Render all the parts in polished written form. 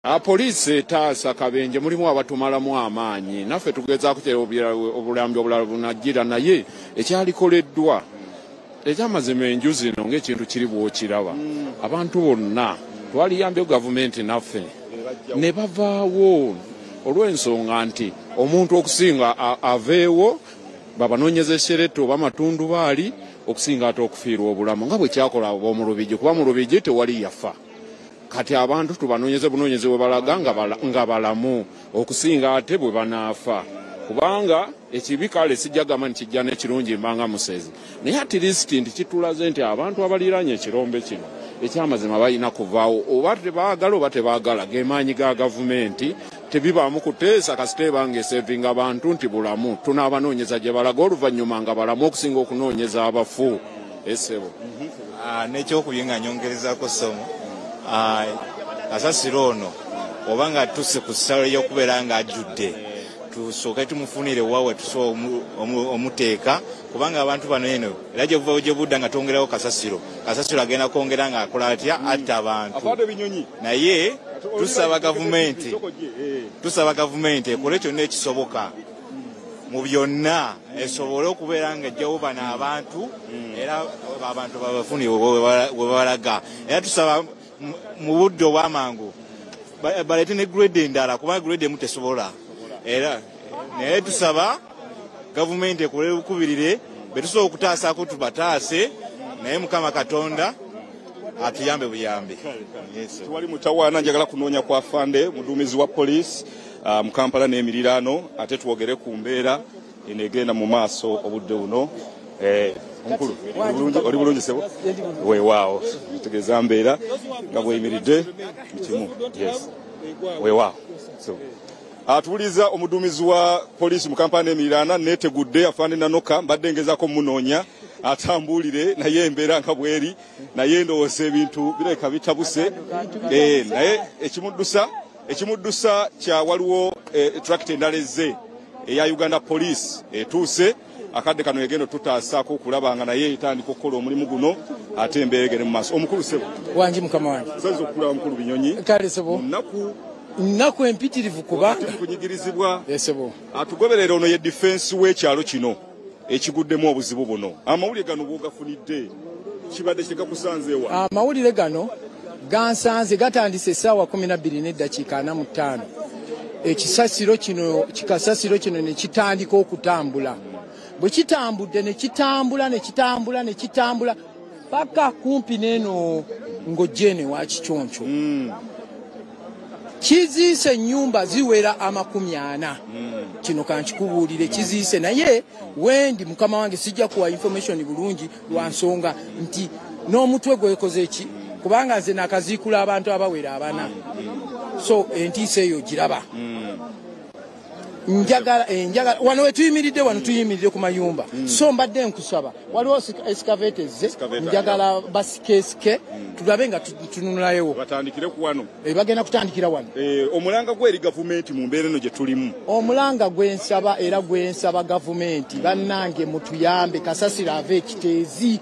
Poliisi etaasa kabenje mulimu abatumalamu amaanyi, naffe tugezaako obulambi obulala bunajjira, naye ekyalikoleddwa ekyamazima enju zino ng'ekintu kiri bw'okiraba, abantu bonna twaliyambye gavumenti naffe ne bavaawo olw'ensonga nti omuntu okusinga aveewo babanoonyeza eshereto oba amatundubaali okusinga ate okufiirwa obulamu nga bwe kyakola ab'omu Lubigi, kuba mu Lubigi tewali yafa. Kati abantu tubanoonyeze bunoonyeze bwe balaga nga balamu okusinga ate bwe banaafa, kubanga ekibi kale sijja gamba nti kijja n'ekirungi mbanga musezi, naye at least nti kitulaze nti abantu abaliraanye ekirombe kino ekyamazima balina kuvaawo, oba tebaagala oba tebaagala, gemaanyi ga gavumenti tebibaamu kuteesa kasita ebanga esevinga abantu nti bulamu tunaabanoonyeza gye balaga oluvannyuma nga balamu okusinga okunoonyeza abafu. Esebo n'ekyokubiri nga nyongerezaako ssomo, kasasiro ono oba nga tuse ku ssalo ey'okubeera nga ajjudde, tusooke tumufunire wawe tusobola omuteeka, kubanga abantu bano eno era gye buva gye budda nga twongerawo kasasiro, kasasiro agenda kwongera nga akola atya, atta abantu. Naye tusaba gavumenti ekole kyonna ekisoboka mu byonna esobole okubeera nga ejjawo bano abantu, era abantu babafunire we balaga. Era tusaba mu budde obw'amangu baleete ne grader endala, kubanga grader emu tesobola. Era naye tusaba gavumenti ekole bukubirire betusobola okutaasaako tubataase, naye Mukama Katonda atuyambe buyambi. Tewali mutawaana. Njagala kunoonya kwa afande muduumizi wa poliisi mu Kampala n'emiriraano, ate twogere ku mbeera eno egenda mu maaso obudde buno. Omukulu, oli bulungi sebo? Weewaawo, tegeeza mbeera nga bweyimiridde mukimu. Yes, weewaawo. So atubuliza omuduumizi wa poliisi mu Kampala n'emiriraano neetegudde afande Nanoka, mbadde ngezaako munoonya atambuulire, naye embeera nga bweri, naye ndowooza ebintu bireka bitabuse. Naye ekimuddusa kya waliwo tractor endala ezze eya Uganda Police etuuse akadde kano egenda tutaasaako okulaba nga naye etandika okukola omulimu guno, ate embeera egende mu maaso. Omukulu sebo. Wangi mukama wange. Nsaza okukulaba, mukulu Binyonyi. Kale sebo. Nnaku. Nnaku empitirivu kubanga kunyigirizibwa. Esebo. Atugoberera ono ye defense w'ekyalo kino ekiguddemu obuzibu buno. Amawulire gano bwogafunidde, kibadde kikakusanzeewa? Amawulire gano gansanze gatandise essaawa 12 n'eddakiika 45, ekisasiro kino, kikasasiro kino ne kitandika okutambula. Bwe kitambudde ne kitambula ne kitambula ne kitambula paka kumpi n'eno ng'ojja eno ewa Kiconco, kiziise ennyumba ziwera 40. Kino kankikubuulire, kiziise. Naye wendi mukama wange sijja kuwa information bulungi lwa nsonga nti n'omutwe gwekoze ki, kubanga nze nakaziikula abantu abawera abana, so entiisa eyo giraba. Njagala wano wetuyimiridde, wano tuyimiridde ku mayumba, so mbadde nkusaba, waliwo excavator ezze, njagala basikesike tulabe nga tununulayo. Batandikire ku wano. Bagenda kutandikira wano. Omulanga gweri gavumenti mu mbeera eno gye tulimu? Omulanga gwensaba era gwensaba gavumenti, bannange mutuyambe, kasasiro ava Ekiteezi.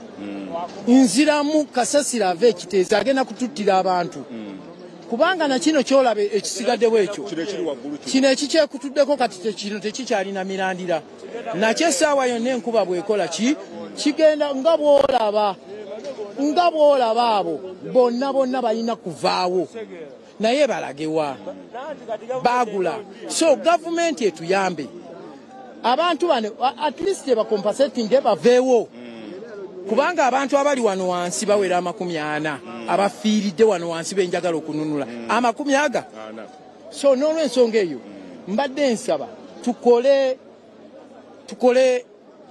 Nziramu, kasasiro ava Ekiteezi, agenda kututtira abantu, kubanga nakino kyolaba ekisigaddewo ekyo Kino ekiri waggulu kino. Kino ekikyekutuddeko kati kino tekikyalina mirandira, nakyo essaawa yonna enkuba bwekola ki kigenda nga bw'olaba abo bonna bonna balina kuvaawo, naye balagewa baagula. So gavumenti etuyambe abantu bano, at least ebacompensatinge baveewo, kubanga abantu abali wano wansi bawera 40 abafiiridde wano wansi benjagala okununula amakumi aga. Ana. So n'olwensonga eyo mbadde nsaba tukole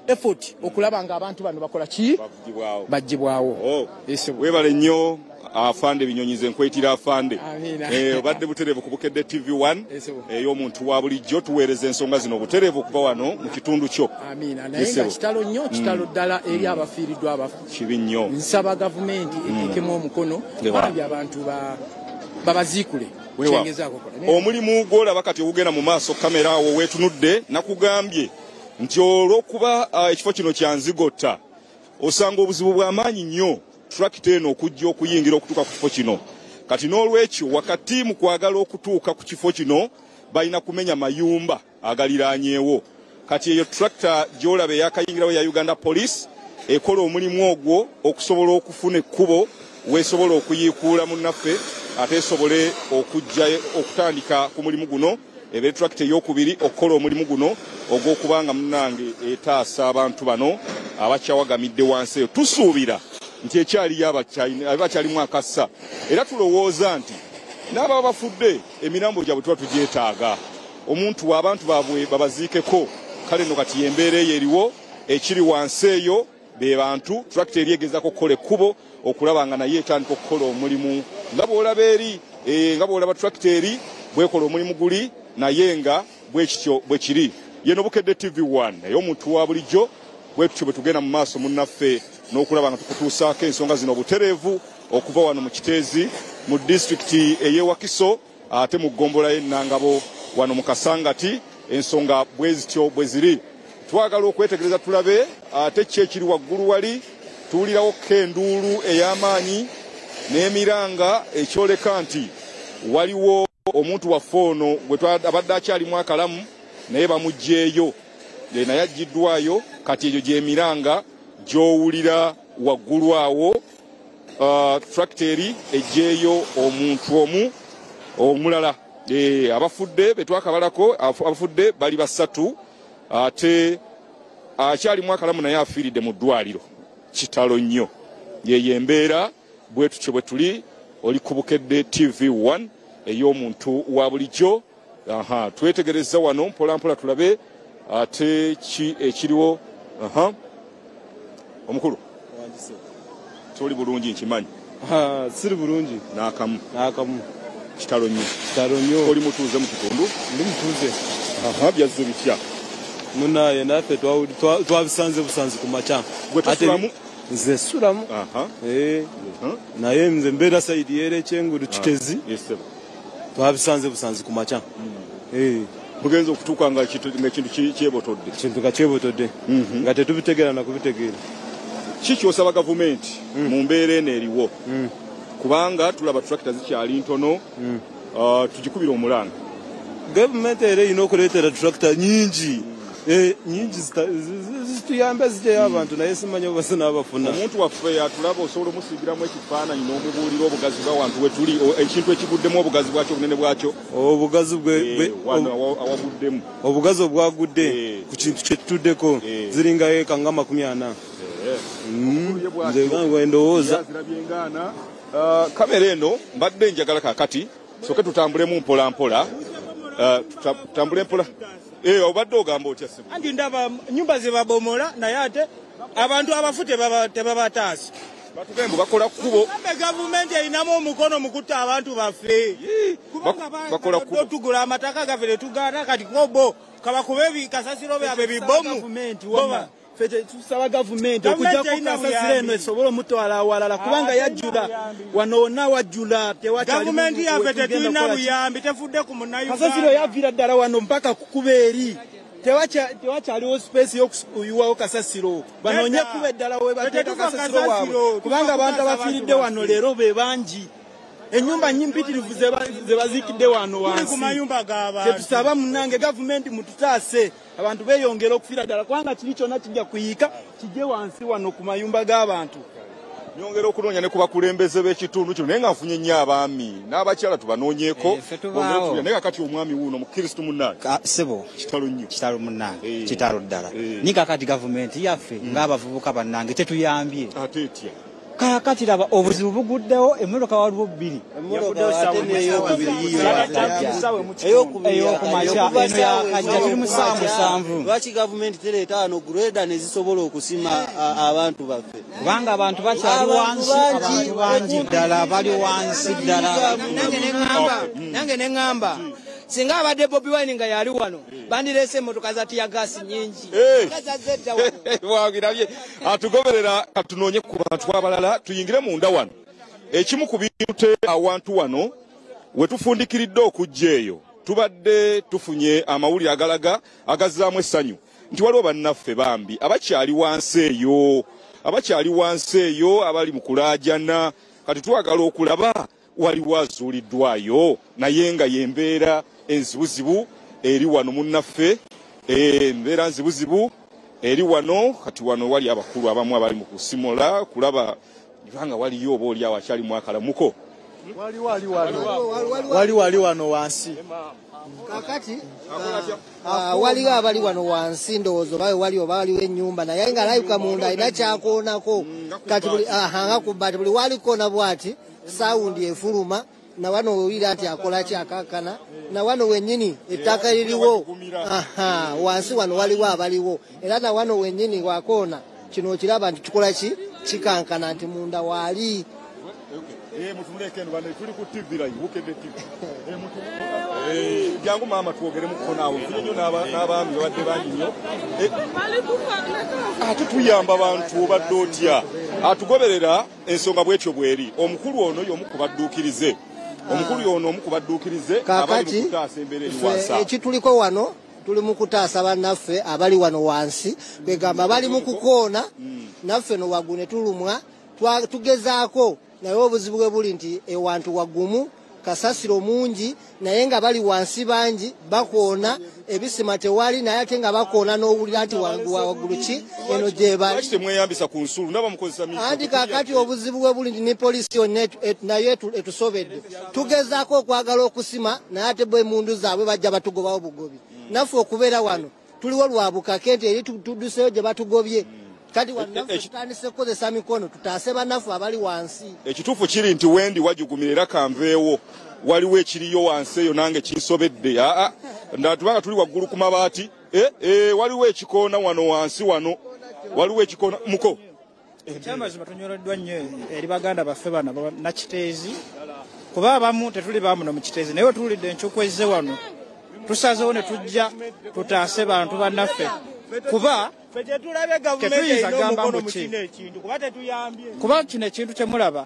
effort okulaba nga abantu bano bakola ki? Bagibwawo. Bagibwawo. Oh. Esebo. Webale nnyo afande Binyonyi, nze nkwetira afande. Amiina. Obadde butereevu ku Bukedde TV1 Esebo. ey'omuntu wa bulijjo, tuweereza ensonga zino butereevu okuva wano mu kitundu kyo. Amiina. Naye nga Esebo. kitalo nnyo, kitalo ddala eri abafiiriddwa abafu. Kibi nnyo. Nsaba gavumenti eteekemu omukono, bambi abantu babaziikule. Weewaawo. Kyengezaako kola. Omulimu gwolaba kati ogugenda mu maaso, kamera awo weetunudde, nakugambye nti olw'okuba ekifo kino kya nzigotta, osanga obuzibu bw'amaanyi nnyo turakita eno okujja okuyingira okutuuka ku kifo kino. Kati n'olwekyo wakati mu kwagala okutuuka ku kifo kino balina kumenya mayumba agaliraanyeewo. Kati eyo tractor gy'olaba eyakayingirawo ya Uganda Police ekola omulimu ogwo okusobola okufuna ekkubo weesobola okuyiikuula munnaffe ate esobole okujja okutandika ku mulimu guno. Ebe tractor eyokubiri okukola omulimu guno ogw'okubanga munnange etaasa abantu bano abakyawagamidde wansi eyo. Tusuubira nti ekyaliyo abakyalimu akassa, era tulowooza nti n'ababa bafudde emirambo gyabwe tuba tugyetaaga, omuntu abantu baabwe babaziikeko. Kale nno kati embeera eyo eriwo, ekiri wansi eyo be bantu. Tractor eri egezaako okukola ekkubo okulaba nga naye etandika okukola omulimu nga bw'olaba eri, nga bw'olaba tractor eri bwekola omulimu guli, naye nga bwe kityo bwe kiri. Yeno Bukedde TV 1 ey'omuntu wa bulijjo, bwe tutyo bwe tugenda mu maaso munnaffe n'okulaba nga tukutuusaako ensonga zino obutereevu okuva wano mu Kiteezi mu disitulikiti ey'e Wakiso, ate mu ggombolola y'e Nangabo wano mu Kasangati. Ensonga bwe zityo bwe ziri. Twagala okwetegereza tulabe ate ki ekiri waggulu wali. Tuwulirawo ko enduulu ey'amaanyi n'emiranga ekyoleka nti waliwo omuntu waffe ono gwe abadde akyalimu akalamu naye bamuggyeeyo, naye aggiddwayo. Kati egyo gy'emiranga gy'owulira waggulu awo. Tractor eri eggyeeyo omuntu omu omulala. Abafudde betwakabalako, abafudde bali basatu, ate akyalimu akalamu naye afiiridde mu ddwaliro. Kitalo nnyo. Yeyo embeera bwe tutyo bwe tuli. Oli ku Bukedde TV 1 ey'omuntu wa bulijjo. Aha, twetegereza wano mpola mpola tulabe ate ki ekiriwo. Aha, omukulu, toli bulungi nkimanyi. Siri bulungi. N'akamu? N'akamu. Kitalo nnyo. Kitalo nnyo. Oli mutuuze mu kitundu? Ndi mutuuze. Aha, byazze bitya? Munaye naffe twabisanze busanzi ku makya. Gwe tosulamu? Nze sulamu. Naye nze mbeera side y'era ekyengulu Kitezi. Twabisanze busanzi ku makya. Mugenza okutuuka nga ekintu kyebotodde? Ekintu nga kyebotodde, nga tetubitegeera na kubitegeera. Ki kyosaba gavumenti mu mbeera eno eriwo? Kubanga tulaba tractor zikyali ntono, tugikubira omulanga. Gavumenti era erina okuleetera tractor nyingi, nyingi zituyambe zijjayo abantu, naye simanyi oba sinaabafuna. Omuntu waffe atulaba, osobola omusiigiramu ekifaananyi n'omubuulira obugazi bwa wantu we tuli, ekintu ekiguddemu, obugazi bwakyo, obunene bwakyo? Obugazi Wano awaguddemu. Obugazi obwagudde ku kintu kyetutuddeko ziringa eka nga 40. Nze nga ndowooza. Yazirabye ngaana. Kamera eno mbadde njagala kaakati soke tutambulemu mpola mpola. Tutambule mpola. Obadde ogamba otya, ssebo? Anti ndaba nyumba zebabomola, naye ate abantu abafu tebabataasa. Batugamba mbu bakola kkubo. Kambe gavumenti erinamu omukono mu kutta abantu baffe. Bakola kkubo. Tugula amataka gaffe tetugaana, kati kobo kabakube kasasiro byabwe bibomu. Gavumenti wama ffe tusaba gavumenti okujjako kasasiro eno esobole omutwala awalala, kubanga yajjula wano wonna, wajjula, tewakyali. Gavumenti yaffe wetugenda tetulina kukola ki. buyambi, tefudde ku Kasasiro munnayuganda. yaviira ddala wano mpaka kukuba eri, tewakyaliwo space y'okuyiwawo kasasiro. Banoonye Nedda. kuba eddala we bateeka Tetufa kasasiro waabwe, kasasiro, kubanga tufa abantu kutaasa abafiiridde abantu wano baffe. leero be bangi, ennyumba nyimpitirivu ze baziikidde wano Tuli ku wansi. mayumba g'abantu. Kyetusaba munnange, gavumenti mututaase, abantu beeyongera okufiira ddala, kubanga kiri kyonna kijja kuyiika kijje wansi wano ku mayumba g'abantu. Nyongera okunoonya ne ku bakulembeze b'ekitundu kino, naye nga nfunye nnyo abaami n'abakyala, tubanoonyeeko. Ffe tubaawo. Bongere okutubya. Naye kakati omwami wuuno mukristu munnange. Ssebo. Kitalo nnyo. Kitalo munnange, kitalo ddala. Ni kakati gavumenti yaffe ng'abavubuka bannange tetuyambye. Ate etya? Kaakati laba obuzibu buguddewo, emmotoka waliwo bbiri. Ey'okumakya, eno yakajja, tuli mu ssaawa 7. Lwaki gavumenti tereeta wano grader nezisobola okusima abantu baffe? Kubanga abantu bakyali wansi, abantu bangi ddala bali wansi ddala. Nange neŋŋamba singa abadde Bobi Wine nga yali wano, bandireese emmotoka za tear gas nyingi nga zazze edda wano. Wagirabye atugoberera. Katunoonye ku bantu abalala, tuyingire munda wano. Ekimu ku bintu awantu wano we tufundikiridde okujja eyo, tubadde tufunye amawulire agalaga agazzaamu essanyu nti waliwo bannaffe bambi abakyali wansi eyo, abakyali wansi eyo, abali mu kulaajana. Kati twagala okulaba Waliwo azuuliddwayo, naye nga yembeera enzibuzibu eri wano munnaffe, embeera nzibuzibu eri wano. Kati wano wali abakulu abamu abali mu kusimula kulaba nga waliyo oba oli awo akyalimu akalamuko. Wali wano wansi. Kakati waliwo abali wano wansi, ndowooza oba wali oba waliwo ennyumba, naye nga alayuka munda alina kyakoonako. Kati buli nga ku bbaati buli walikoona bw'ati sawundi efuluma, na wano owulira nti akola ki, akaakana. Na wano wennyini ettaka liriwo wansi wano waliwo abaliwo, era na wano wennyini wakoona kino okiraba nti kikola ki, kikankana nti munda waali. Mutumuleke eno bano, tuli ku TV live, Bukedde TV. Jangu maama twogere muko naawe. Nfunye nnyo n'abaami babadde bangi nnyo. Ate tuyamba abantu, obadde otya? Atugoberera ensonga bwetyo bweri. Omukulu ono y'omu ku badduukirize. Omukulu ono omu ku badduukirize abali mu kutaasa embeera eri wansi. Ekituliko wano tuli mu kutaasa bannaffe abali wano wansi, kwegamba bali mu kukoona naffe no waggulu ne tulumwa, tugezaako, naye obuzibu bwe buli nti ewantu wagumu, kasasiro mungi, naye nga bali wansi bangi bakoona, ebisima tewali, naye ate nga bakoona n'owulira nti waggulu ki eno gye bali. Lwaki temweyambisa ku nsulu ndaba mukozesa miggo? Anti kaakati obuzibu bwe buli nti ne poliisi yonna nayo etusobedde. Tugezaako okwagala okusima, naye ate bwe emmundu zaabwe bajja batugobawo bugobi. Naffe okubeera wano tuliwo lwa bukake nti eri tudduseyo gye batugobye. Kati wannaffe tutandise kukozesa mikono tutaase bannaffe abali wansi. Ekituufu kiri nti wendi wajugumira era kanveewo, waliwo ekiriyo wansi eyo nange kinsobedde. Aa, tubanga tuli waggulu ku mabaati, waliwo ekikoona wano wansi wano, waliwo ekikoona muko. Ekyamazima tunyoleddwa nnyo eri baganda baffe bano Nakiteezi, kuba abamu tetuli bamuno mu Kiteezi, naye wetuwulidde enkyukwezze wano tusazeewo ne tujja tutaase bantu bannaffe, kuba tetuyinza gamba mbu ki, kuba kino ekintu kyemulaba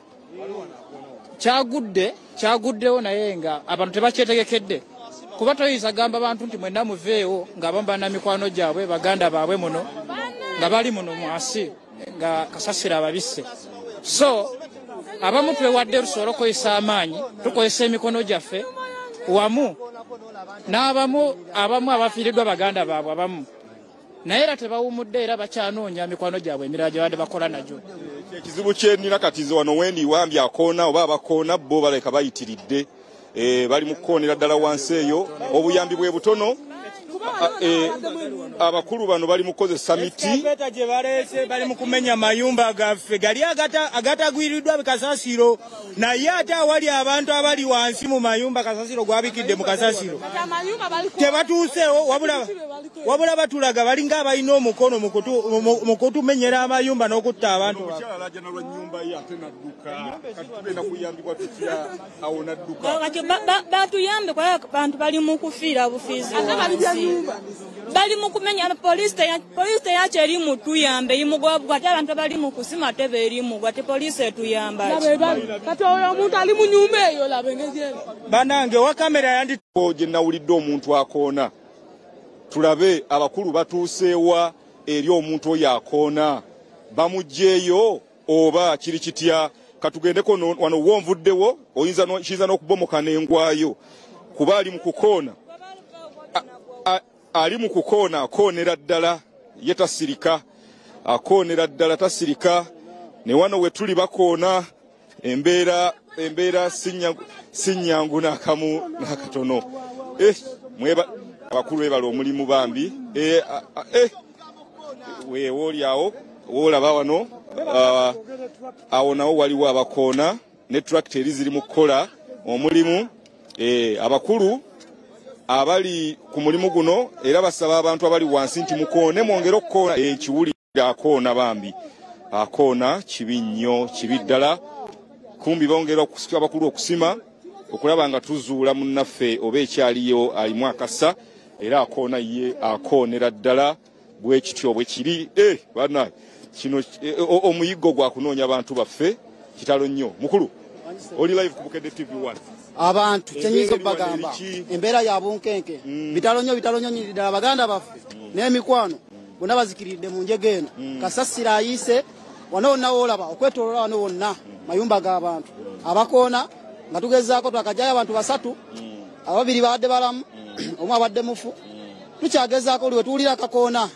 kyaguddewo, naye nga abantu tebakyetegekedde, kuba toyinza gamba bantu nti mwenna muveewo ng'abamu balina mikwano gyabwe, baganda baabwe muno nga bali muno mwasi nga kasasiro ababisse. So abamu twewadde tusobole okukozesa amaanyi, tukozesa emikono gyaffe wamu n'abamu abamu abafiiriddwa baganda baabwe abamu, naye era tebawumudde, era bakyanoonya mikwano gyabwe emirala gye babadde bakola nagyo. Ekizibu kyenina kati nze wano wendi wambi akoona oba abakoona bo baleka bayitiridde, bali mu kukoonera ddala wansi eyo, obuyambi bwe butono. Abakulu bano bali mu kukozesa miti gye baleese, bali mu kumenya mayumba gaffe gali agatagwiriddwa bikasasiro, naye ate awali abantu abali wansi mu mayumba kasasiro gwabikidde mu kasasiro tebatuuseewo, wabula batulaga balinga abalina omukono mu kutumenyera amayumba n'okutta abantu. Batuyambe kuba bantu bali mu kufiira bufiizi, bali mu kumenya. Poliisi teyakyo eri mutuyambe, imugwabugwa, ate abantu abali mu kusima tebeerimugwa, ate poliisi etuyamba. Kati oyo omuntu ali mu nyumba eyo laba engeri eno. Banange wa kamera yandi gye nawulidde omuntu akoona, tulabe abakulu batuuseewa eri omuntu oyo akoona, bamuggyeeyo oba kiri kitya? Katugendeko wano wonvuddewo, oyinza kiyinza n'okubomoka n'engwayo, kuba ali mu kukoona, ali mu kukoona, akoonera ddala, ye tasirika, akoonera ddala tasirika. Ne wano we tuli bakoona, embeera si nnyangu n'akamu n'akatono. Abakulu beebala omulimu bambi. Weewooli awo woolaba wano, awo nawo waliwo abakoona ne tractor eri ziri mu kukola omulimu. Abakulu abali ku mulimu guno era basaba abantu abali wansi nti mukoone, mwongere okukoona. Ekiwulira akoona bambi, akoona kibi nnyo, kibi ddala. Kumbi bongera abakulu okusima okulaba nga tuzuula munnaffe oba ekyaliyo alimu akasa, era akoona ye akoonera ddala bwe kityo bwe kiri. Banna kino omuyiggo gwa kunoonya abantu baffe, kitalo nnyo. Mukulu oli live ku Bukedde TV1. Abantu kyenyinza okubagamba embeera ya bunkenke, bitalo nnyo, bitalo nnyo ddala. Baganda baffe n'emikwano bonna bazikiridde mu njega eno. Kasasiro ayiise wano wonna woolaba okwetooloola wano wonna mayumba g'abantu abakoona Nga tugezaako twakajjayo abantu 3, ababiri babadde balamu, omu abadde mufu. Tukyagezaako oli we tuwulira akakoona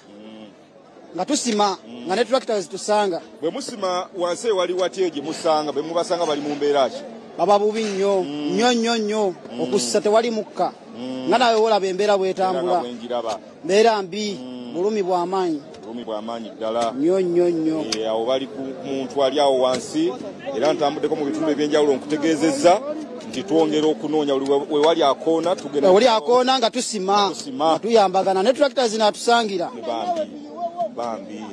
nga tusima nga ne tractor zitusanga. Bwe musima wansi wali watye gye musanga, bwe mubasanga bali mu mbeera ki? Baba bubi nnyo nnyo nnyo nnyo, okussa tewali mukka. Nga nawe olaba embeera bw'etambula, mbeera mbi, bulumi bw'amaanyi. Bulumi bw'amaanyi ddala nnyo nnyo nnyo. Awo bali ku muntu ali awo wansi, era ntambuddeko mu bitundu ebyenjawulo nkutegeezezza nti twongera okunoonya we wali akoona, tugenda wali akoona nga tusima, nga tuyambagana ne tractor zinatusangira. Bambi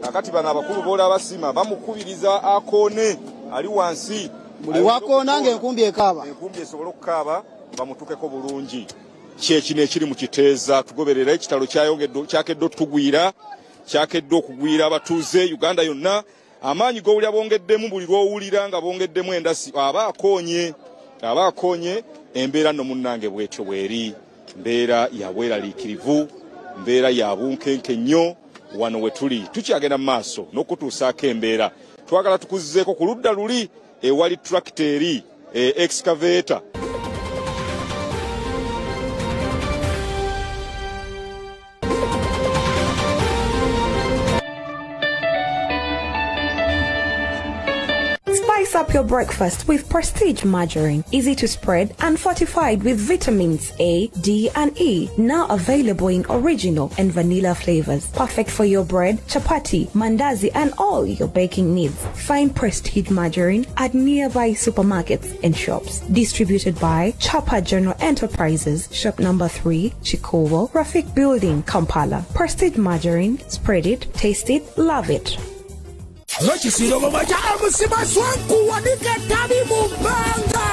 kakati bano abakulu boolaba basima bamukubiriza akoone ali wansi. Buli wakoona ng'enkumbi ekaaba, enkumbi esobole okukaaba bamutukeko bulungi. Kyekino ekiri mu Kiteeza, tugoberera ekitalo kyakedde otugwira, kyakedde okugwira abatuuze Uganda yonna. Amaanyi g'owulira bongeddemu, buli lw'owulira nga bongeddemu endasi, aba akoonye, aba akoonye. Embeera nno munnange bwetyo bweri, mbeera ya bweraliikirivu, mbeera ya bunkenke nnyo. Wano we tuli tukyagenda mu maaso n'okutuusaako embeera. Twagala tukuzzeeko ku ludda luli ewali tractor eri excavator. Spice up your breakfast with Prestige Margarine, easy to spread and fortified with vitamins A, D and E. Now available in original and vanilla flavors. Perfect for your bread, chapati, mandazi and all your baking needs. Find Prestige Margarine at nearby supermarkets and shops. Distributed by Chapa General Enterprises, shop number 3, Chikowo, Rafik Building, Kampala. Prestige Margarine, spread it, taste it, love it. Ekisirogoma kya MC Maswanku wanika ettabi mu bbanga.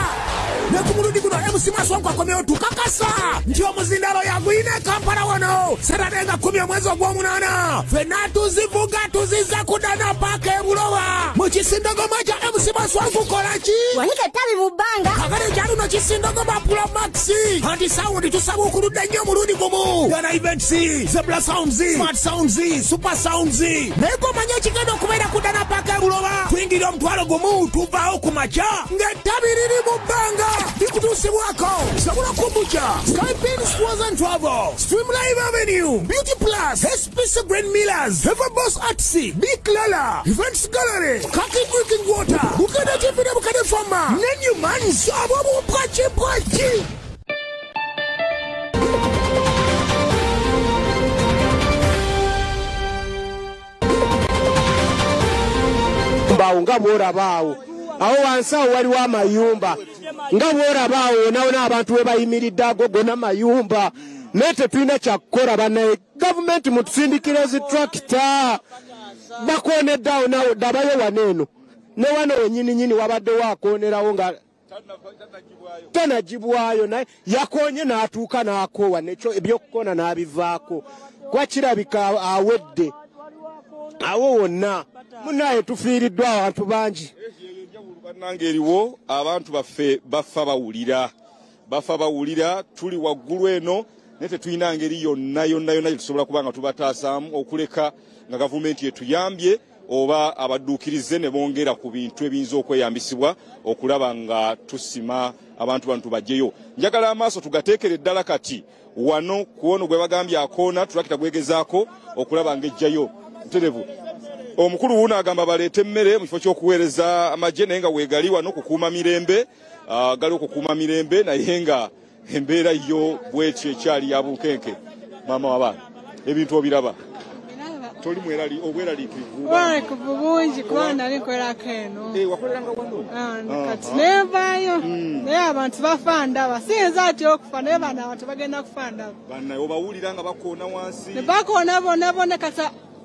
Ne ku mulundi guno MC Maswanku akomyewo tukakasa nti omuzindalo yagwine Kampala wano Saturday nga 10 omwezi ogw'omunaana. Ffenna tuzivuga tuzizza kudana paaka e Buloba mu kisindogoma kya MC Maswanku. Kola ki? Wanika ettabi mu bbanga. Kakati ekyaluno kisindogoma Pro Max anti sound tusabuukuludde nnyo omulundi gumu. Ghana Events, Zebra Sounds, Smart Sounds, Super Sounds. Naye gomanya ekigenda okubeera kudana paaka e Buloba, tuyingira 1,000 tuvaawo ku makya ng'ettabi liri mu bbanga. Likutuusibwako Sabula Kombucha, Skypin Tours and Travel, Stream Live Avenue, Beauty Plus, SPC Green Millers, Everboss Artsy, Big Lala, Events Gallery, Kaki Drinking Water, Bukede TV ne Bukede Fama, Nenu Mans, Abobu Prachi Prachi. Mbawo nga bw'olabaawo awo wansi awo waliwo amayumba, nga bw'olabaawo wonaawona abantu we bayimiridde ago gonna mayumba, naye tetulina kyakukola. Bannaye gavumenti mutusindikire zi tractor bakoonedde awo, nawo dabayo wano eno ne wano wennyininyini wabaddewo akoonerawo nga tanagibwayo, naye yakoonye n'atuuka n'akoowa nekyo ebyokukoona n'abivaako, kuba kirabika awedde awo wonna. Munnaye tufiiriddwa abantu bangi. Bannange eriwo abantu baffe bafa bawulira, bafa bawulira. Tuli waggulu eno naye tetulina ngeri yonna yonna yonna gye tusobola kuba nga tubataasaamu okuleka nga gavumenti etuyambye oba abadduukirize ne bongera ku bintu ebiyinza okweyambisibwa okulaba nga tusima abantu bano tubajjeyo. Njagala amaaso tugateekere ddala kati wano ku ono gwe bagambye akoona, tulakita gwegezaako okulaba ng'ejjayo nterevu. Omukulu wuno agamba baleete emmere mu kifo ky'okuweereza amagye, naye nga weegali wano kukuuma mirembe, gali okukuuma mirembe, naye nga embeera yo bwetyo ekyali ya bunkenke. Maama w'abaana, ebintu obiraba toli obweraliikirivu? Obweraliikirivu bungi kuba nali nkolerako eno. Wakoleranga wano? Kati nenvaayo, naye abantu bafa ndaba. Siyinza atya okufa, naye bano abantu bagenda kufa ndaba. Bannaye obawulira nga bakoona wansi? Ne bakoona bonna bonna, kati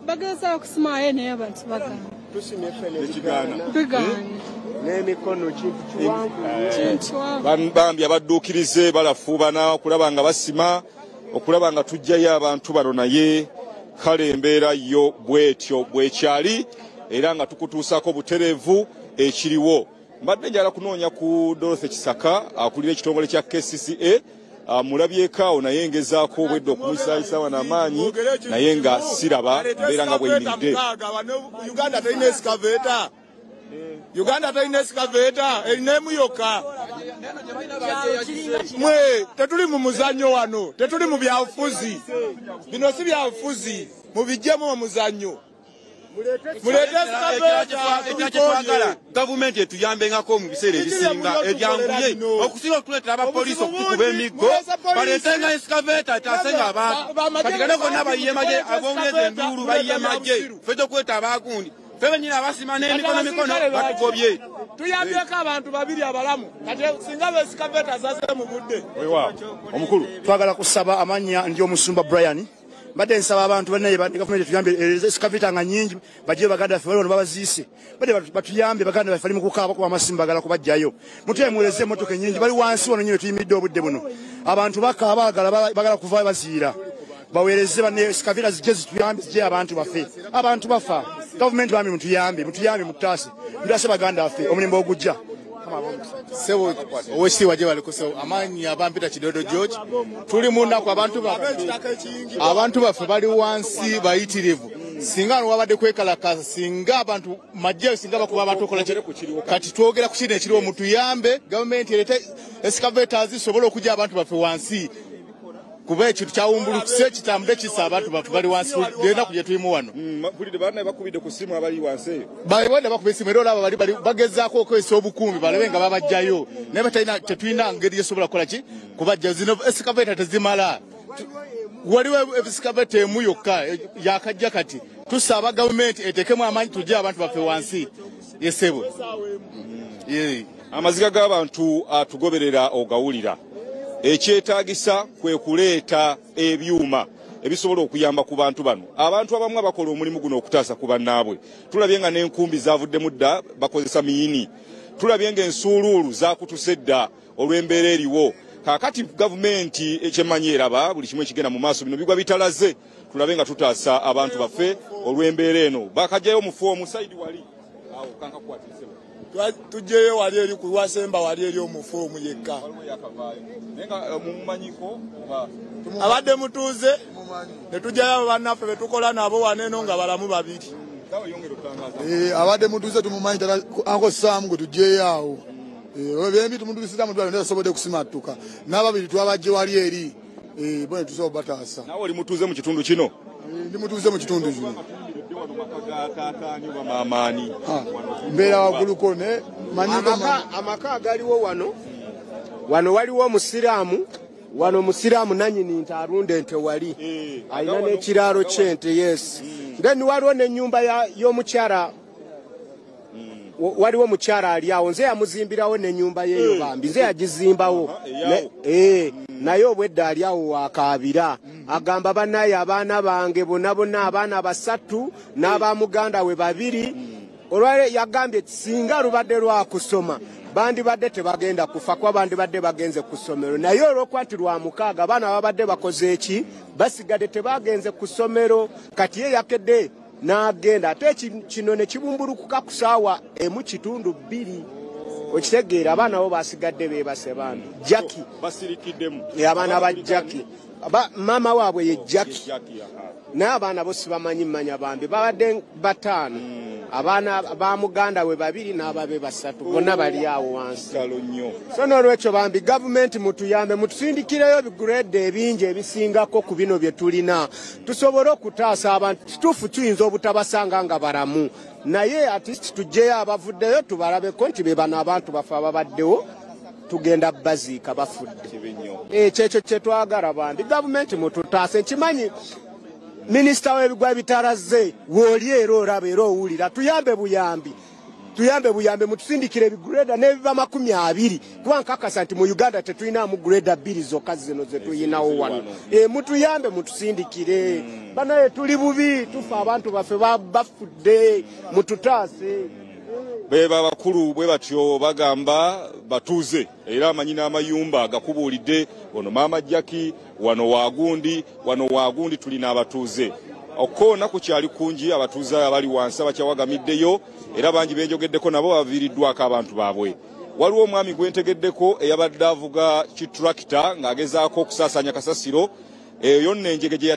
bagezaako okusimayo naye abantu bagaana. Tusimye ffene Ekigaana. Bigaanye. N'emikono kintu kiwanvu. Bambi abadduukirize balafuubana okulaba nga basima, okulaba nga tujjayo abantu bano, naye kale embeera yo bwetyo bwekyali, era nga tukutuusaako butereevu ekiriwo. Mbadde njagala kunoonya ku Dorothy Kisaka akulira ekitongole kya KCCA, mulabyeko awo, naye ngezaako obwedde okumuyisaayisa wano amaanyi, naye nga siraba mbeera nga bweyimiridde. Uganda terina excavator. Uganda terina excavator, erina emu yokka. Mwe tetuli mu muzannyo wano, tetuli mu byabufuzi. Bino si byabufuzi, mubiggyemu omuzannyo. Ekyatwagala gavumenti etuyambengako mu biseera ebisinga ebyanguye okusinga okutuleetera abapoliisi okutukuba emiggo baleetenga excavator etaase abantu. Kati gano gonna bayiye magye, abongeza enduulu bayiye magye, ffe tokweta abagundi ffe bennyini abasima n'emikono mikono batugobye. Tuyambyeko abantu babiri abalamu, kati singa excavator zaze mu budde. Omukulu, twagala kusaba amannya ndi omusumba Brian. Mbadde nsaba abantu bannaye gavumenti etuyambe excavator nga nnyingi bajje baganda baffe bali wano babaziise. Badde batuyambe baganda baffe bali mu kukaaba kuba amasimu baagala kubajjayo. Mutuweereze emmotoka ennyingi bali wansi wano nnyini tuyimiridde obudde buno. Abantu bakaaba baagala kuvaayo baziira. Baweereze banne excavator zijje zituyambe zijje abantu baffe. Abantu bafa. Gavumenti bambi mutuyambe, mutuyambe mutaase. Mutaase baganda baffe omulembe ogujja. Sebo owekitiibwa gye baliko sebo amaanyi abampita Kidodo George. Tuli mu nnaku, abantu baffe bali wansi bayitirivu. Singa wano wabadde kwekalakaasa, singa abantu majje, singa bakuba abantu okola kati twogera ku kino ekiriwo, mutuyambe gavumenti ereete excavators zisobole okujja abantu baffe wansi, kuba ekintu kyawumbulukuse kitambule kisa abantu baffe bali wansi ennaku gye tulimu wano. Mpulidde bannaye bakubidde ku ssimu abali wansi eyo. Balibadde bakuba essimu era olaba bali bagezaako okukozesa obukuumi balabe nga babajjayo, naye tetulina ngeri gyesobola kukola ki kubajjayo. Zino excavator tezimala, waliwo excavator emu yokka yakajja. Kati tusaba gavumenti eteekemu amaanyi tujje abantu baffe wansi. Yesebo amaziga g'abantu atugoberera ogawulira. Ekyetaagisa kwe kuleeta ebyuma ebisobola okuyamba ku bantu bano. Abantu abamu abakola omulimu guno okutaasa ku bannaabwe, tulabye nga n'enkumbi zavuddemu dda bakozesa miyini, tulabye ng'ensuuluulu zaakutuse dda olw'embeera eriwo. Kaakati gavumenti ekyemanyi eraba buli kimu ekigenda mu maaso, bino bigwa bitalaze, tulabe nga tutaasa abantu baffe olw'embeera eno. Bakajjayo omufu omusayidi wali awo kankakwatirise tujjeyo wali eri ku lwasemba wali eri omufu omu yekka. Abadde mutuuze ne tujjayo bannaffe be tukola nabo wano eno nga balamu babiri. Abadde mutuuze tumumanyi Uncle Sam gwe tujjeyo awo. Byembi tumutuusiza mu ddwaliro naye kusimattuka. N'ababiri twabajje wali eri bone tusobola bataasa. Nawe oli mutuuze mu kitundu kino? Ndi mutuuze mu kitundu kino. Mbeera wagguluko ne amaka agaliwo wano wano waliwo omusiraamu wano omusiraamu nannyini nte arunda ente wali alina n'ekiraalo ky'ente. Yes, then waliwo n'ennyumba y'omukyala, waliwo omukyala ali awo, nze yamuzimbirawo n'ennyumba yeeyo bambi, nze yagizimbawo naye obwedda ali awo wakaabira agamba bannaye abaana bange bonna bonna abaana basatu n'abamuganda we babiri. Olwale yagambye singa lubadde lwakusoma bandibadde tebagenda kufa kuba bandibadde bagenze ku ssomero, naye olw'okuba nti lwa mukaaga abaana babadde bakoze eki basigadde tebagenze ku ssomero. Kati ye yakedde n'agenda ate kino ne kibumbulukuka ku ssaawa 1:02. Okitegeera abaana bo basigadde beebase bambi. Jackie basirikiddemu abaana ba Jackie, maama waabwe ye Jackie, naye abaana bo sibamanyi mmanya bambi, babadde bataano, abaana ba muganda we babiri n'ababe basatu bonna bali awo wansi. So n'olwekyo bambi gavumenti mutuyambe mutusindikireyo bigurede ebingi ebisingako ku bino bye tulina tusobole okutaasa abantu. Kituufu tuyinza obutabasanga nga balamu, naye at least tujjeyo abavuddeyo tubalabeko nti be bano abantu bafe ababaddewo tugenda baziika bafudde. Ekyo ekyo kye twagala bambi, gavumenti mututaase. Nkimanyi minisita w'ebigwa bitalaze w'oli era olaba era owulira, tuyambe buyambi, tuyambe buyambe mutusindikire ebigureda n'ebiba 20, kuba nkakasa nti mu Uganda tetulinamu gureda 2 zokka zino ze tuyinawo wano. Mutuyambe mutusindikire banaye, tuli bubi, tufa abantu baffe bafudde, mututaase. Beba abakulu bwe batyo bagamba batuuze era amanyi n'amayumba gakubuulidde ono maama Jackie wano wagundi wano wagundi tulina abatuuze. Okkoona kukyali kungi, abatuuze abali wansi abakyawagamiddeyo era bangi benjogeddeko nabo baviiriddwako abantu baabwe. Waliwo omwami gwentegeddeko eyabadde avuga kitrakita ng'agezaako okusaasaanya kasasiro eyo yonna enjege gye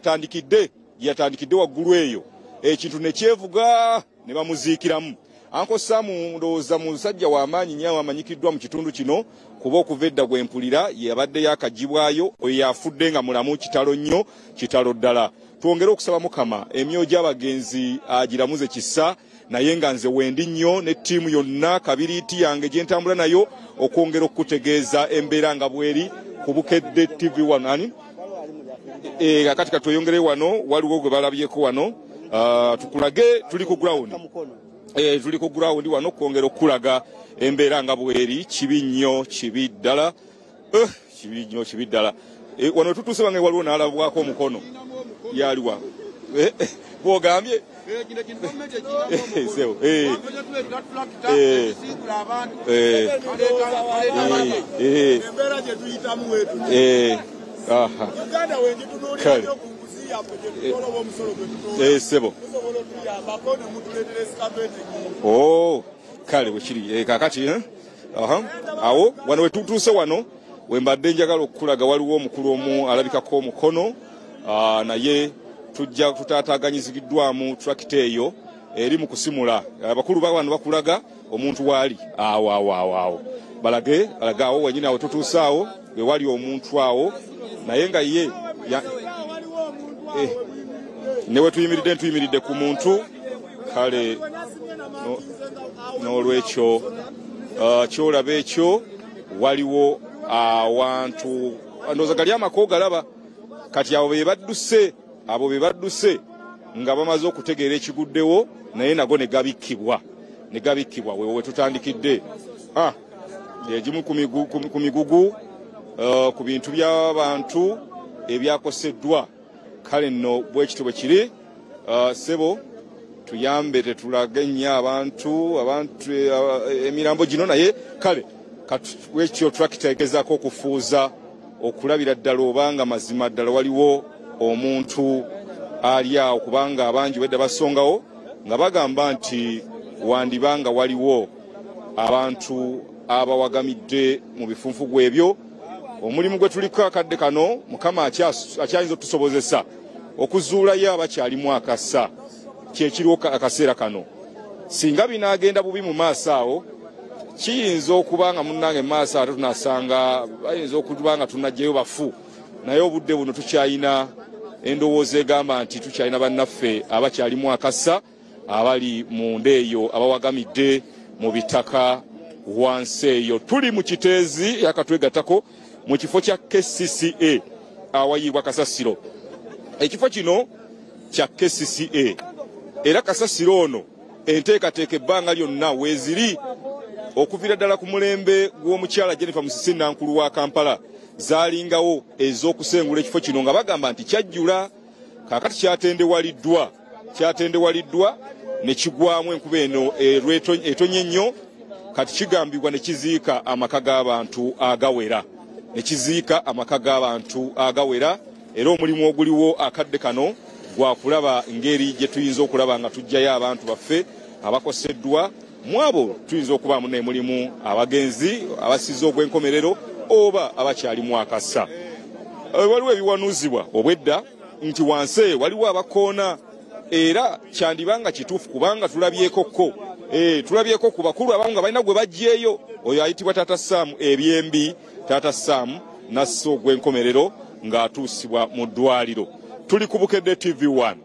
yatandikidde waggulu eyo ekintu ne kyevuga ne bamuziikiramu. Uncle Sam ndowooza musajja w'amaanyi nnyo amanyikiddwa mu kitundu kino Kuba okuva edda gwe mpulira yabadde yakagibwayo, oyo yafudde nga mulamu. Kitalo nnyo, kitalo ddala. Twongere okusaba Mukama emyoyo gy'abagenzi agiramuze kisa. Naye nga nze wendi nnyo ne ttiimu yonna kabiriiti yange gye ntambula nayo okwongera okukutegeeza embeera nga bweri ku Bukedde TV wano. Ani kakati katweyongere wano, waliwo gwe balabyeko wano. Tukulage tuli ku ground, tuli ku ground wano kwongera okulaga embeera nga bweri. Kibi nnyo, kibi ddala, kibi nnyo, kibi ddala. Wano tutuuse bange, waliwo n'alabwako omukono yaliwa bwogambye sebo. Embeera gye tuyitamu wetu Uganda wengitunuulira nnyo ku nguzi yaffe gye tutoola oba omusolo gwe tutoola, sebo, musobola otuyambako ne mutuleetera excavator ennyingi. Oh, kale bwekiri. Kakati awo wano wetutuuse, wano wembadde njagala okukulaga, waliwo omukulu omu alabikako omukono, naye tujja tutaataganyiziddwamu tulakita eyo eri mu kusimula. Abakulu ba wano bakulaga omuntu waali awo awo awo awo, balage balage awo wenyini awo tutuuse, awo we wali omuntu awo, naye nga ye ne we tuyimiridde, ntuyimiridde ku muntu. Kale n'olwekyo kyolaba ekyo, waliwo awantu ndowooza gali amaka ogalaba. Kati abo be badduse, abo be badduse nga bamaze okutegeera ekiguddewo, naye nago ne gabikkibwa, ne gabikkibwa. Wewe wetutandikidde egimu ku migugu, ku bintu by'abantu ebyakoseddwa. Kale nno bwe kityo bwe kiri. Sebo, tuyambe, tetulage nnyo abantu emirambo gino, naye kale wekyo tulakita egezaako okufuuza okulabira ddala obanga mazima ddala waliwo omuntu ali awo, kubanga abangi wedda basongawo nga bagamba nti wandibanga waliwo abantu abawagamidde mu bifunfugu ebyo. Omulimu gwe tuliko akadde kano, Mukama akyayinza otusobozesa okuzuulayo abakyalimu akasa, kyekiriwo akaseera kano. Singa binaagenda bubi mu maaso awo, kiyinza okuba nga munnange mu maaso ate tunasanga bayinza okuba nga tunajjayo bafu, naye obudde buno tukyalina endowooza egamba nti tukyalina bannaffe abakyalimu akasa abali munda eyo, abawagamidde mu bitaka wansi eyo. Tuli mu Kiteezi, yakatwegattako, mu kifo kya KCCA awayiibwa kasasiro. Ekifo kino kya KCCA, era kasasiro ono enteekateeka ebbanga lyonna weeziri okuviira ddala ku mulembe gw'omukyala Jennifer Musisi, Nankulu wa Kampala, zaalingawo ez'okusengula ekifo kino nga bagamba nti kyajjula. Kaakati kyatendewaliddwa, kyatendewaliddwa ne kigwamu enkuba eno etonye ennyo. Kati kigambibwa ne kiziika amaka g'abantu agawera, ne kiziika amaka g'abantu agawera. Era omulimu oguliwo akadde kano gwakulaba ngeri gye tuyinza okulaba nga tuggyayo abantu baffe abakoseddwa. Mu abo tuyinza okubaamu ne mulimu abagenzi abasize ogw'enkomerero oba abakyalimu akasa. Waliwo ebiwanuuzibwa obwedda nti wansi eyo waliwo abakoona, era kyandiba nga kituufu, kubanga tulabyekokko, tulabyeko ku bakulu abamu nga balina gwe baggyeeyo, oyo ayitibwa Taata Saamu ebyembi. Taata Saamu nassa ogw'enkomerero ng'atuusibwa mu ddwaliro. Tuli ku Bukedde TV 1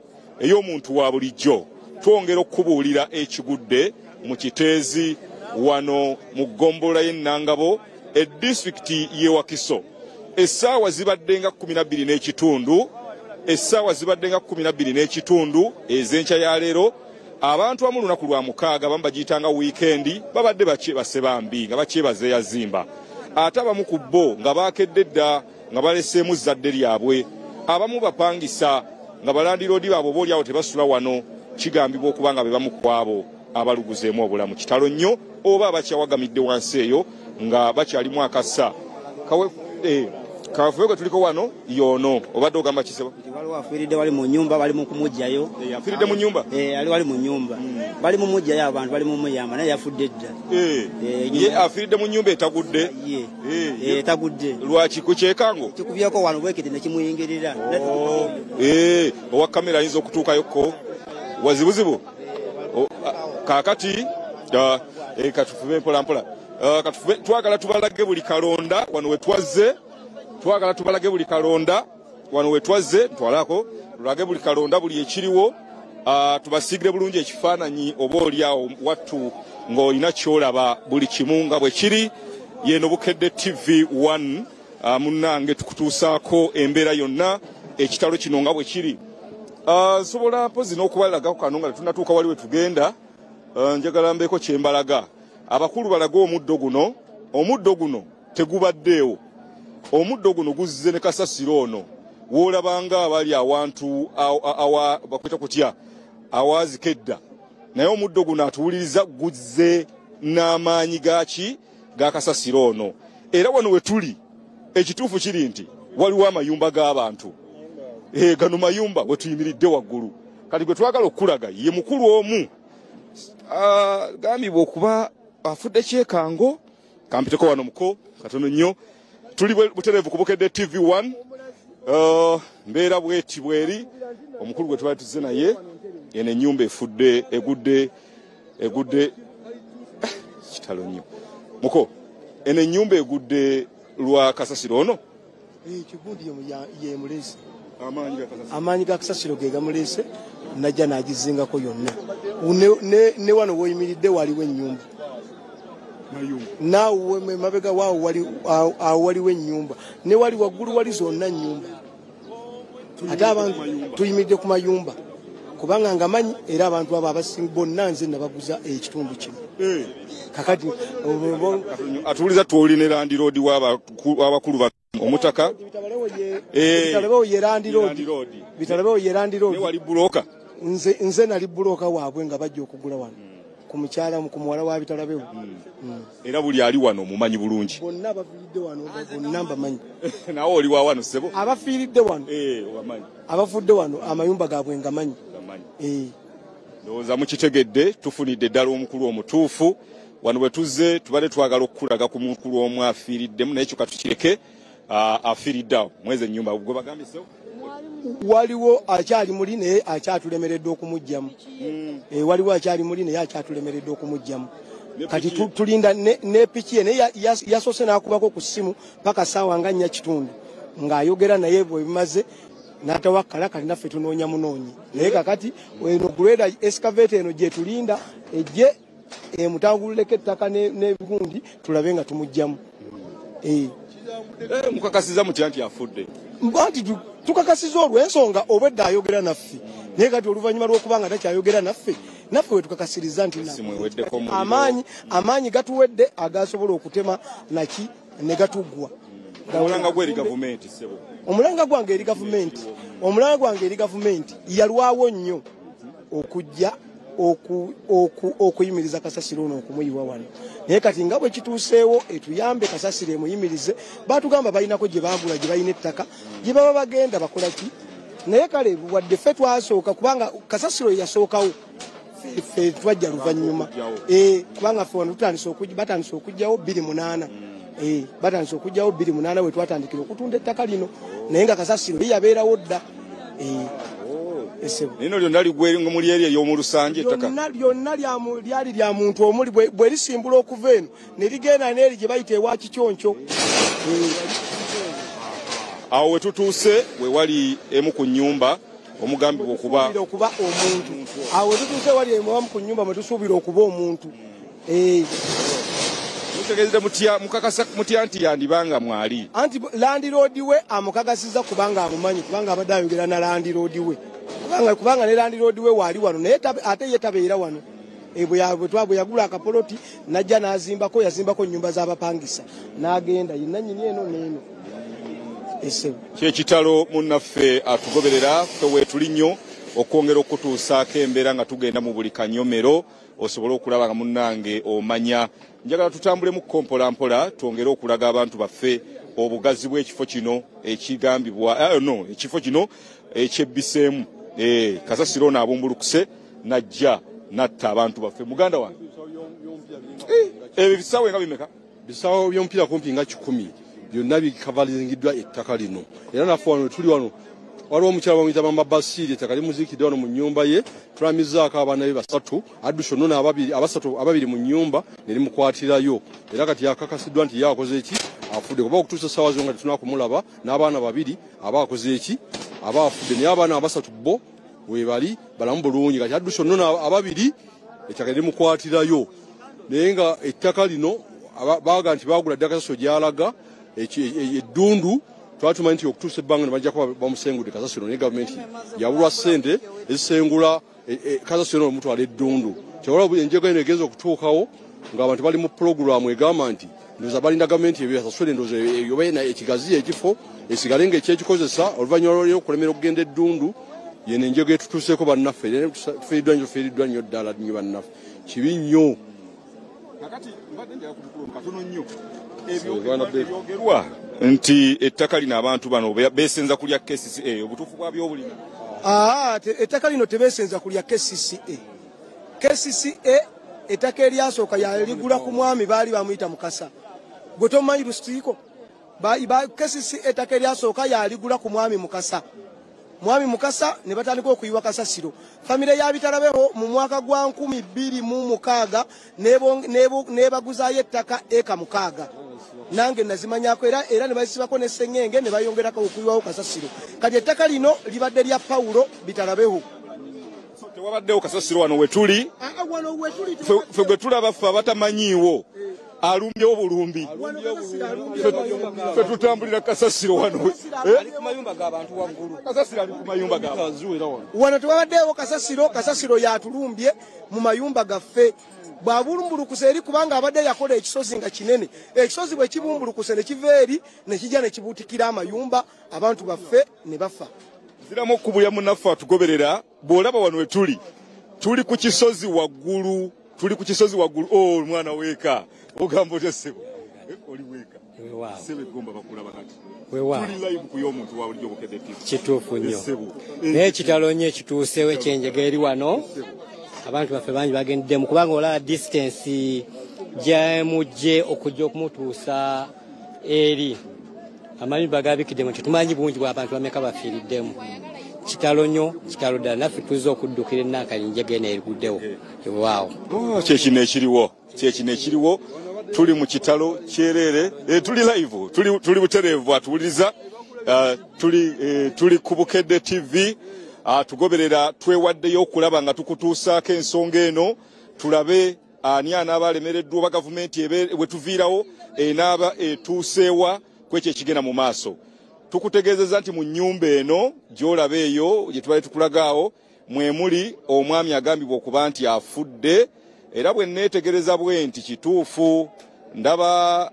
ey'omuntu wa bulijjo, twongera okukubuulira ekigudde mu Kiteezi wano mu ggombolola y'Ennangabo, edisitulikiti y'e Wakiso. Essaawa zibadde nga 12:30, essaawa zibadde nga 12:30 ez'enkya ya leero. Abantu abamu lunaku lwa mukaaga, abamu bagiyitanga wiikendi, babadde bakyebase bambi nga bakyebaza eyazimba, ate abamu ku bo nga bakedde dda nga baleseemu zzadde lyabwe. Abamu bapangisa nga balandiroodi baabwe oba oliawo tebasula wano, kigambibwa okuba nga be bamu ku abo abaluguzeemu obulamu. Kitalo nnyo. Oba abakyawagamidde wansi eyo nga bakyalimu akasa. Kaweefube gwe tuliko wano yoono. Obadde ogamba kisebo? Waliwo afiiridde wali mu nyumba, bali mu kumuggyayo. Afiiridde mu nyumba? Ali wali mu nyumba, bali mu muggyayo, abantu bali mu muyamba, naye yafudde dda. Ye afiiridde mu nyumba etagudde? Ye etagudde. Lwaki ku kyekango? Kikubyeko wano bwekiti ne kimuyingirira. Owa kamera ayinza okutuukayokko wazibuzibu. Kaakati katufube mpola mpola. Twagala tubalage buli kalonda wano wetwazze, twagala tubalage buli kalonda wano wetwazze, twalako tulage buli kalonda buli ekiriwo, tubasigire bulungi ekifaananyi oba oliawo wattu ng'olina kyolaba buli kimu nga bwe kiri. Yeno Bukedde TV 1, munnange tukutuusaako embeera yonna ekitalo kino nga bwe kiri. Nsobola mpozi n'okubalagako kano nga tetunnatuuka wali we tugenda. Njagala mbeeko kye mbalaga. Abakulu balage omuddo guno. Omuddo guno tegubaddeewo, omuddo guno guzze ne kasasiro ono woolabanga abali awantu bakweta kutya awaazika edda, naye omuddo guno atuwuliriza guzze n'amaanyi gaki ga kasasiro ono. Era wano we tuli ekituufu kiri nti waliwo amayumba g'abantu, gano mayumba we tuyimiridde waggulu. Kati gwe twagala okulaga ye mukulu omu gambibwa okuba afudde kyekango. Kampiteko wano muko katono nnyo. Tuli butereevu ku Bukedde TV 1. Mbeera bweti bweri omukulu gwe twali tuzze naye. Eno ennyumba efudde egudde kitalo nnyo muko. Eno ennyumba egudde lwa kasasiro ono. Ekigundi ye mulese amaanyi ga kasasiro ge gamuleese, najja n'agizingako yonna. Ne wano woyimiridde waliwo ennyumba, naawe mabega waawo awo waliwo ennyumba, ne wali waggulu wali zonna nnyumba. Ate abantu tuyimiridde ku mayumba kubanga nga manyi era abantu abo abasinga bonna nze nabaguza ekitundu kino. Kakati atuwuliza twoli ne landiroodi w'abakulu ba omutaka Bitalebewo ye landiroodi, Bitalebewo ye landiroodi. Wali buloka? Nze nali buloka waabwe nga bajja okugula wano ku mukyala, ku muwala wa Bitalabewo. Era buli ali wano mumanyi bulungi? Bonna abafiiridde wano bonna mbamanyi. Nawe oli wa wano ssebo? Abafiiridde wano, obamanyi? Abafudde wano amayumba gaabwe ngamanyi. Ndowooza mukitegedde, tufunidde ddala omukulu omutuufu. Wano bwe tuzze tubadde twagala okukulaga ku mukulu omu afiiriddemu, naye kyokka tukireke. Afiiridde awo mwezi ennyumba gwe bagambye ssebo. Waliwo akyali muli naye akyatulemeredde okumugjamu. Waliwo akyali muli naye akyatulemeredde okumugjamu. Kati tulinda ne piki ye, naye yasoose n'akubako ku ssimu paka saawa nga 4:15 ng'ayogera naye, bwe bimaze n'atawakkala. Kati naffe tunoonya munoonyi, naye kakati eno grader excavator eno gye tulinda ejje emutangululeko ettaka n'ebigundi tulabe nga tumugjamu. Mukakasiza mutya nti afudde? Anti tukakasiza olw'ensonga obwedda ayogera naffe, naye kati oluvannyuma lw'okuba nga takyayogera naffe, naffe we tukakasiriza nti amaanyi gatuwedde agasobola okutema naki ne gatuggwa. Omulanga gwe eri gavumenti, ssebo? Omulanga gwange eri gavumenti, omulanga gwange eri gavumenti, yalwawo nnyo okujja okuyimiriza kasasiro ono okumuyiwa wano, naye kati nga bwe kituuseewo etuyambe kasasiro emuyimirize. Batugamba balinako gye baagula, gye balina ettaka gye baba bagenda bakola ki, naye kale wadde ffe twasooka, kubanga kasasiro yasookawo, ffe twajja luvannyuma, kubanga ffe wano batandise okugjawo 2008. Batandise okugjawo 2008 we twatandikira okutunda ettaka lino, naye nga kasasiro ye yabeerawo dda. Lino lyonna ligweringa muli eri ey'omu Lusanje ettaka? Lyonna lyali lya muntu omuli bwe lisimbula okuva eno ne ligenda n'eri gye bayita ewa Kikyoncho. Awo we tutuuse we wali emu ku nnyumba omugambibwa okuba okuba omuntu. Awo tutuuse wali emu ku nnyumba mwe tusuubira okuba omuntu. Mutegeezedde mutya, mukakasa mutya nti yandibanga mwali? Anti landiroodi we amukakasiza kubanga amumanyi, kubanga abadde ayogera na landiroodi we, kubanga ne landiroodi we waali wano, naye ate ye tabeera wano. Bwe yagula akapoloti najja n'azimbako, yazimbako ennyumba z'abapangisa n'agenda yenna nnyini eno n'eno. Kyekitalo munnaffe atugoberera, ffe weetuli nnyo okwongera okutuusaako embeera nga tugenda mu buli kanyomero osobole okulaba nga munnange omanya. Njagala tutambulemu mpola twongere okulaga abantu baffe obugazi bw'ekifo kino ekigambibwa no ekifo kino ekyebbiseemu kasasiro ono abumbulukuse najja natta abantu baffe. Muganda wange, ebyo bisawe nga bimeka? Bisawo by'omupiira kumpi nga 100 byonna bikavalingiddwa ettaka lino, era naffe wano tuli wano Waliwo omukyala bamuyita Mama Basiiri, ettaka limuziikidde wano mu nnyumba ye. Tulamizaako abaana be basatu, adduse nno ababiri, abasatu, ababiri mu nnyumba ne limukwatirayo, era kati yakakasiddwa nti ye akoze eki, afudde, kuba okutuusa essaawa zino nga tetunakumulaba n'abaana babiri aba akoze eki, aba afudde. Naye abaana abasatu bo webali balamu bulungi. Kati adduse nno ababiri, ettaka limukwatirayo, naye nga ettaka lino baaga nti baagula dda kasasiro gy'alaga eddundu. Twatumanyi nti okutuusa ebbanga ne bajja kuba bamusengudde kasasiro, naye gavumenti yabulwa ssente ezisengula kasasiro n'omutwala eddundu. Kyewala enjega eno egenza okutuukawo ng'abantu bali mu pulogulaamu egamba nti ndowooza balinda gavumenti ebyo yasasule, ndowooza oba ekigaziya ekifo esigale ng'ekyekikozesa oluvannyuma lw'okulemera okugenda eddundu. Yeno enjega etutuuseeko bannaffe, tufiiriddwa nnyo, tufiiriddwa nnyo ddala nnyo bannaffe, kibi nnyo. Kakati mbadde njagala ku katono nnyo ebyogerwa nti ettaka lino abantu bano beesenza kulya KCCA, obutuufu bwabyo obulina? Ettaka lino tebeesenza kulya KCCA. KCCA ettaka eryasooka yaligula ku mwami baali bamuyita Mukasa, gwe tomanyi lusiiko. KCCA ettaka eryasooka yaligula ku mwami Mukasa, mwami Mukasa ne batandika okuyiwa kasasiro. Famire ya Bitalabeho mu mwaka gwa 2006 nebaguzaayo ettaka eka 6, nange nazimanyako, era ne basibako ne sengenge ne bayongerako okuyiwawo kasasiro. Kati ettaka lino libadde lya Paulo Bitalabeho. Tewabaddewo kasasiro wano wetuli, ffe gwe tulaba ffe abatamanyiiwo alumbyewo bulumbi, ffe tutambulira kasasiro wano. Kasasiro ali ku mayumba g'abantu wano, tewabaddeewo kasasiro. Kasasiro yatulumbye mu mayumba gaffe, bw'abumbulukuse eri, kubanga abadde yakola ekisozi nga kinene. Ekisozi bwe kibumbulukuse ne kiva eri ne kijja ne kibuutikira amayumba, abantu baffe ne bafa. Nziramu okubulya munnaffe atugoberera, bw'olaba wano wetuli, tuli ku kisozi waggulu, tuli ku kisozi waggulu. Oh, omwana weeka, ogamba otya ssebo? Oli weeka ssebo, eggomba bakulaba kati. Tuli live ku y'omuntu wa bulijjo Bukedde TV. Kituufu nnyo, naye kitalo nnyo ekituusewo ekyenjega eri wano. Abantu baffe bangi bagendeddemu, kubanga olaba distance gyemujje okujja okumutuusa eri amayumba gabikiddemu, tetumanyi bungi bw'abantu bameka bafiiriddemu. Kitalo nnyo, kitalo ddala. Naffe tuzze okuddukira ennankanyinjega eno eriguddewo ewaawo. Kyekino ekiriwo, kyekino ekiriwo, tuli mu kitalo kyereere. Tuli live, tuli butereevu, atuwuliriza, tuli ku Bukedde TV, tugoberera. Twewaddeyo okulaba nga tukutuusaako ensonga eno, tulabe ani anaaba alemereddwa oba gavumenti bwe tuviirawo enaaba etuuseewa kwekyo ekigenda mu maaso. Tukutegeezezza nti mu nnyumba eno gy'olaba eyo gye tubadde tukulagaawo mwe muli omwami agambibwa okuba nti afudde, era bwe neetegereza bwe nti kituufu, ndaba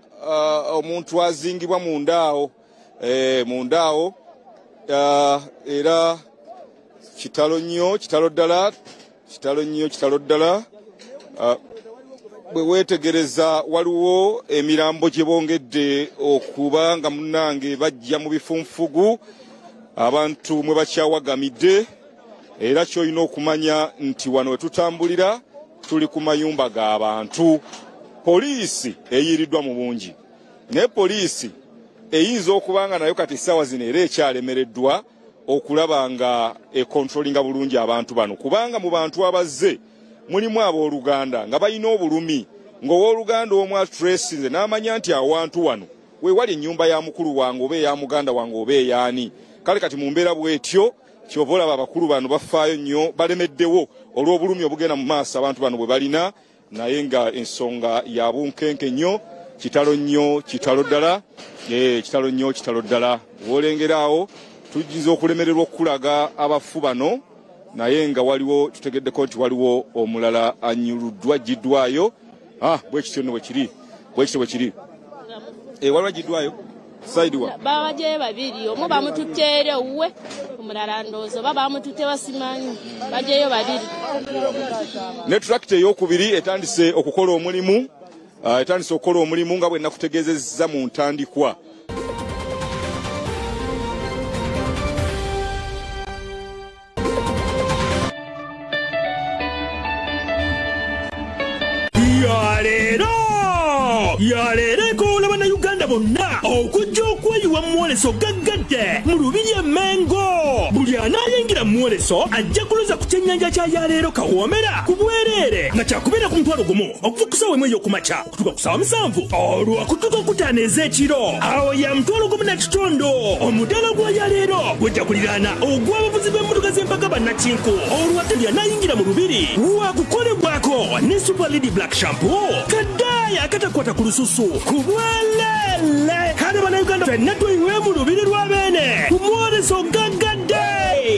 omuntu azingibwa mundaawo, mundaawo, era kitalo nnyo, kitalo ddala, kitalo nnyo, kitalo ddala. Bwe weetegereza waliwo emirambo gye bongedde okuba nga munnange bajja mu bifunfugu, abantu mwe bakyawagamidde. Era ky'olina okumanya nti wano we tutambulira tuli ku mayumba g'abantu. Poliisi eyiiriddwa mu bungi, naye poliisi eyinza okuba nga nayo kati essaawa zino era ekyalemereddwa okulaba nga ekontrolinga bulungi abantu bano, kubanga mu bantu abazze mulimu abooluganda nga balina obulumi, ng'owooluganda omu atresinze n'amanya nti awantu wano we wali ennyumba ya mukulu wange oba eya muganda wange oba eyaani. Kale kati mu mbeera bw'etyo, kyova olaba abakulu bano bafaayo nnyo, balemeddewo olw'obulumi obugenda mu maaso abantu bano bwe balina, naye nga ensonga ya bunkenke nnyo. Kitalo nnyo, kitalo ddala, kitalo nnyo, kitalo ddala. W'olengera awo tujinza okulemererwa okukulaga abafu bano, naye nga waliwo tutegeddeko nti waliwo omulala anyuluddwa, aggiddwayo. Bwe kityo nno bwe kiri, bwe kityo bwe kiri. Waliwo aggiddwayo side wa Babajeyo babiri, omu bamututte eri owuwe, omulala ndowooza oba bamututte basimanyi, bajeyo babiri. Ne tractor eyokubiri etandise okukola omulimu, etandise okukola omulimu nga bwe nakutegeezezza mu ntandikwa. Yaleero yaleero ekoola bannayuganda. Bannayuganda bonna okujja okweyiwa mu mwoleso gaggadde mu Lubiri e Mengo. Buli anaayingira mu mwoleso ajja kuloza ku kyennyanja kya yaleero kawoomera ku bwereere nga kyakubeera ku 10,000 okuva ku ssaawa 1 ey'okumakya okutuuka ku ssaawa 7 olwo okutuuka ku 5 ez'ekiro. Awo ya 15,000. Omudaala gwa yaleero gujja kuliraana ogw'abavuzi b'emmotoka z'empaka bannakinku. Olwo ate buli anaayingira mu Lubiri wakukolebwako ne Super Lady Black Shampoo kadaaya akatakwata ku lususu ku bwelele. Kale Bannayuganda ffenna tweyiwe mu Lubiri lwa Beene ku mwoleso gaggadde.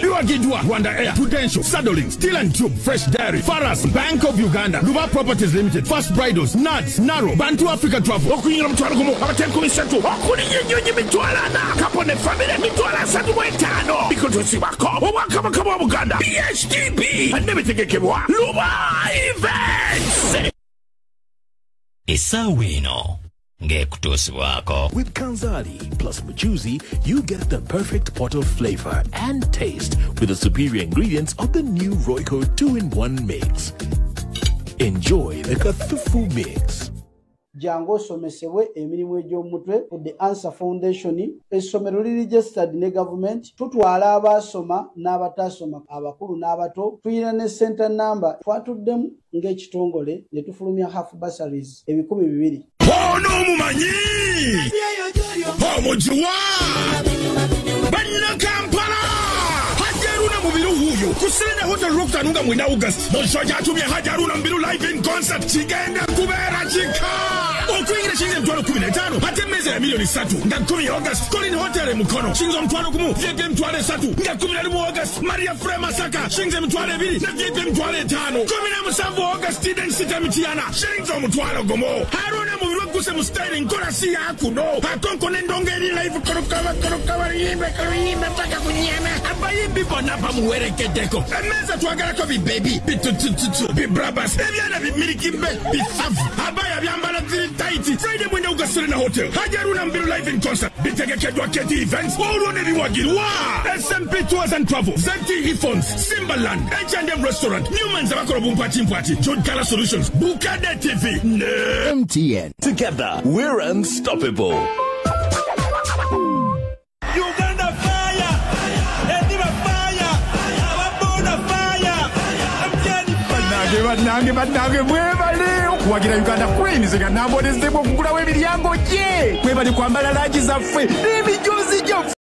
Biwagiddwa Rwanda Air, Prudential, Saddling, Steel and Tube, Fresh Dairy, Faras, Bank of Uganda, Luba Properties Limited, First Bridals, Nuts, Naro, Bantu Africa Travel, okuyingira 50,000, abatenkumi 3, okulinnya ennyonyi 40,000, kapo ne famire 350,000. Bikutuusibwako Obwakabaka bwa Buganda, BHDB, n'ebitegekebwa Luba Events. Essaawa eno ng'ekutuusibwako With Kanzali plus Mchuzi, you get the perfect pot of flavor and taste with the superior ingredients of the new Royco 2-in-1 mix. Enjoy the Kathufu mix. Jangu osomesebwe emirimu egy'omutwe ku The Answer Foundation. Essomero liri registered ne government. Tutwala abaasoma n'abatasoma, abakulu n'abato. Tuyina ne center number. Twatuddemu ng'ekitongole ne tufulumya half bursaries 2,000. Ono omumanyi omugiwa Bannakampala Haji Haruna Mubiru wuuyo ku Serena Hotel Lwokutaano nga 9 August. Musajja atumye Haji Haruna Mubiru live in concert kigenda kubeera kika. Okuyingira shilingi 15,000 ate emmeeza ya 3,000,000 nga 10 August. Colin Hotel e Mukono shilingi 10,000, VIP 30,000 nga 11 August. Maria Frey Masaka shilingi 20,000 ne VIP 50,000. 17 August Eden City Mityana shilingi 50,000. Haruna Mubiru agguse mu styling nkola si yakuno akonko n'endongo eri live korokaba korokaba luyimbe kaluyimbe paka kunyama. Abayimbi bonna bamuwerekeddeko. Emmeeza twagalako bibebi bitutututu bibrabas ebyana bimirikimbe bifavu abaya byambala ziri tight. Friday 9 August Serena Hotel Haji Haruna Mubiru live in concert bitegekeddwa KT Events olwo ne biwagirwa SMP Tours and Travel, ZTE Phones, Simbaland, H&M Restaurant, Newman's abakola bumpatimpati, Jude Color Solutions, Bukade TV ne MTN. Together, we're unstoppable. Uganda fire! Ediba fire! Ababoda fire! MTN. Bannange bannange mwebale okuwagira Uganda Cranes nga nambonezebwa okugulawo emiryango gye. Mwebale kwambala langi zaffe n'emijoozi gyaffe.